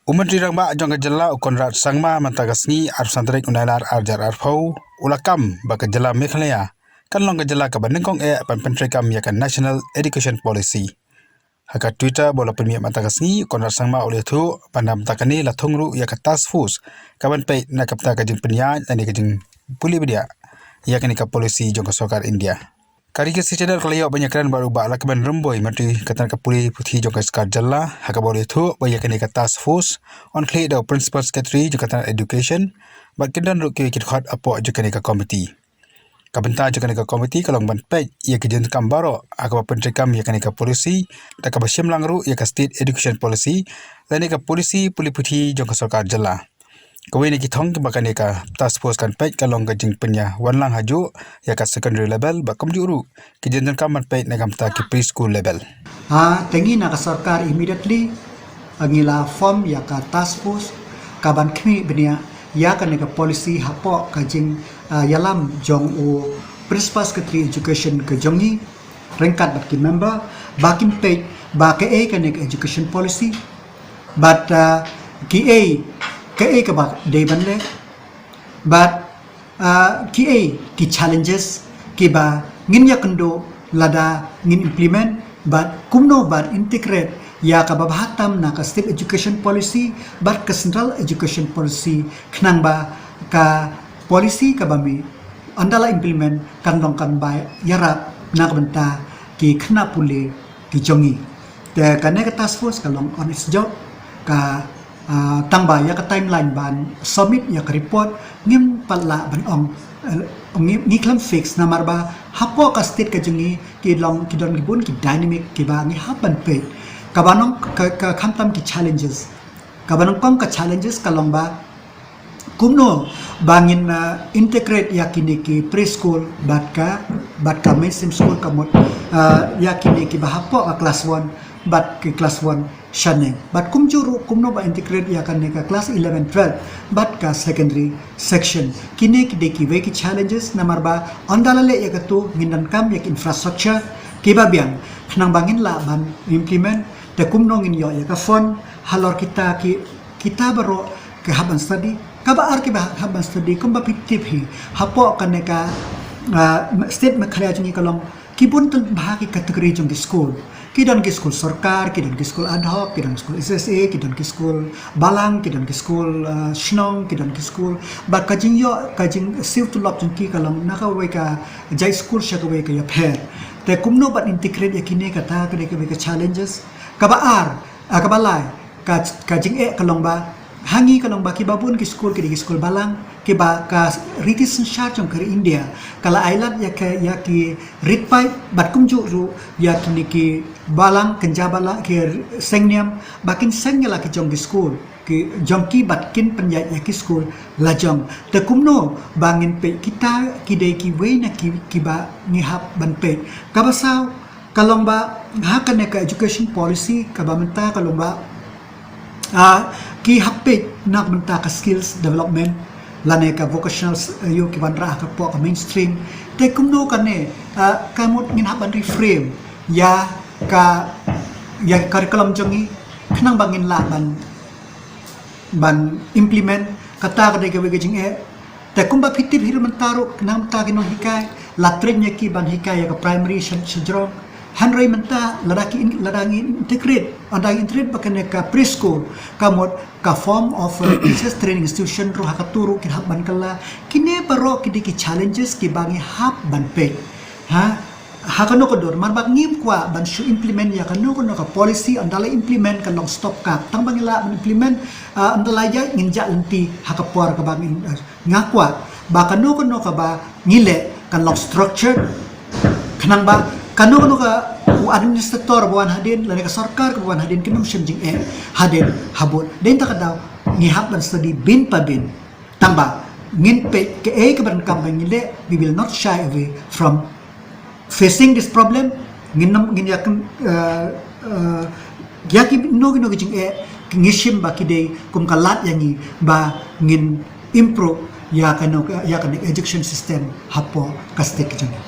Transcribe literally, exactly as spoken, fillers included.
U Myntri Rangbah jong ka jylla u Conrad Sangma mynta ka sngi arphew san tarik u Nailar arhajar arphew u la kam ba ka jylla Meghalaya kan long ka jylla kaba nyngkong eh ban pyntreikam ïa ka National Education Policy. Ha ka Twitter ba u la pynmih mynta ka sngi u Conrad Sangma u la ïathuh ba na bynta kane la thung ruh ïa ka task force kaban peit na ka bynta ka jingpynïaid lane ka jingpule bniah ïa kane ka policy jong ka sorkar India. Ka Ri Khasi Channel ka la ïoh ban ïakren bad u Bah Lahkmen Rymbui, Myntri ka tnad ka pule puthi jong ka sorkar jylla, ha kaba u la ïathuh ba ïa kane ka task force yn khlieh da u Principal Secretary jong ka tnad Education bad kin don ruh kiwei ki dkhot hapoh jong kane ka komiti. Ka bynta jong kane ka komiti ka long ban peit ïa ki jingdonkam baroh ha kaba pyntreikam ïa kane ka policy, da kaba shim lang ruh ïa ka State Education Policy lane ka policy pule puthi jong ka sorkar jylla. Kawei na ki thong kiba kane ka task force kan peit ka long ka jingpynïaid wan lang hajuh ïa ka secondary level bad kumjuh ruh ki jingdonkam ban peit na ka bynta ki preschool level. Ha, te ngi na ka sorkar immediately, ha, ngi la form ïa ka task force kaban khmih bniah ïa kane ka policy hapoh ka jing, ah, ïalam jong u Principal Secretary Education ka jong ngi ryngkat bad ki member ba kin peit ba kaei kane ka education policy bad, ah, kiei, kaei kaba dei ban leh bad, ah, kiei ki challenges kiba ngin ïakynduh lada ngin implement bad kumno ban integrate ïa kaba bha tam na ka State Education Policy bad ka Central Education Policy khnang ba ka policy kaba mih ynda la implement kan long kan ba ïarap na ka bynta ki khynnah pule ki jong ngi. Te kane ka task force ka long on its job, ka, ah, tang ba ïa ka timeline ban submit ïa ka report ngim pat lah ban ong, eh, ngi, ngi khlem fix namar ba hapoh ka state ka jong ngi ki long ki don ki bun ki dynamic kiba ngi hap ban peit. Kaba nong ka, ka khamtam ki challenges. Kaba nyngkong ka challenges ka long ba kumno ba ngin, ah, integrate ïa kine ki preschool bad ka, bad ka mainstream school ka mut, ah, ïa kine kiba hapoh ka class one bad ki class one shaneng. Bad kumjuh ruh kumno ba integrate ïa kane ka class eleven, twelve bad ka secondary section. Kine ki dei kiwei ki challenges namar ba ynda la leh ïa katu ngin donkam ïa ki infrastructure kiba biang khnang ba ngin lah ban implement. Te kumno ngin ïoh ïa ka fund halor kita ki, kita baroh ki hap ban study. Kaba ar kiba hap ban study kumba phi tip hi hapoh kane ka, ah, state Meghalaya jong ngi ka long ki bun tang bha ki category jong ki school. Ki don ki school sorkar, ki don ki school ad hoc, ki don school S S A, ki don ki school balang, ki don ki school, ah, shnong, ki don ki school. Bad ka jingïoh, ka jingsiew tulop jong ki ka long na kawei ka jait school sha kawei ka ïapher. Te kumno ban integrate ïa kine, kata ka dei kawei ka challenges. Kaba ar, ah, kaba lai, ka, ka jingeh ka long ba ha ngi ka long ba kiba bun ki school ki dei ki school balang, kiba ka riti synshar jong ka ri India ka la ai lad ïa ka, ïa ki rit paid bad kumjuh ruh ïa kine ki balang kynja balang ki seng niam ba kin seng ïa la ki jong ki school, ki jong ki bad kin pynïaid ïa ki school la jong. Te kumno ba ngin peit, kita ki dei kiwei na ki, kiba ngi hap ban peit. Kaba saw ka long ba ha kane ka education policy kaba mynta ka long ba, ah, ki hap peit na ka bynta ka skills development lane ka vocational, eh, ïa ki wanrah ha ka pdeng ka mainstream. Te kumno kane, ah, ka mut ngin hap ban reframe ïa ka, ïa ka curriculum jong ngi khnang ba ngin lah ban, ban implement, kata ka dei kawei ka jingeh. Te kumba phi tip hi ruh mynta ruh na ka bynta ki nonghikai, la train ïa ki ban hikai ïa ka primary sha, shajrong. Hynrei mynta lada ki in-, lada ngi integrate, lada ngi integrate bad kane ka preschool, ka mut ka form of, uh, teachers training institution ruh ha katu ruh ki hap ban kylla. Kine baroh ki dei ki challenges kiba ngi hap ban peit. Ha? Ha kano ka dur, namar ba ngim kwah ban shu implement ïa kano kano ka policy, ynda la implement kan long stopgap. Tang ba ngi lah ban implement, ah, ynda la ïaid ngin jah lynti ha ka por kaba ngin, ah, nga kwah ba kano kano kaba ngi leh kan long structured. Khnang ba kano kano ka u administrator ba wan hadien, lane ka sorkar kaba wan hadien, kin ym shim jingeh hadien habud. Dei na kata ka daw ngi hap ban study byn pa byn. Tang ba ngin peit kaei kaba donkam ba ngin leh, we will not shy away from facing this problem. Ngin nym, ngin ïa kin, eh, eh, ïa kino kino ki jingeh ngi shim ba ki dei kum ka lad ïa ngi ba ngin improve ïa kane, ïa kane education system hapoh ka state ka jong ngi.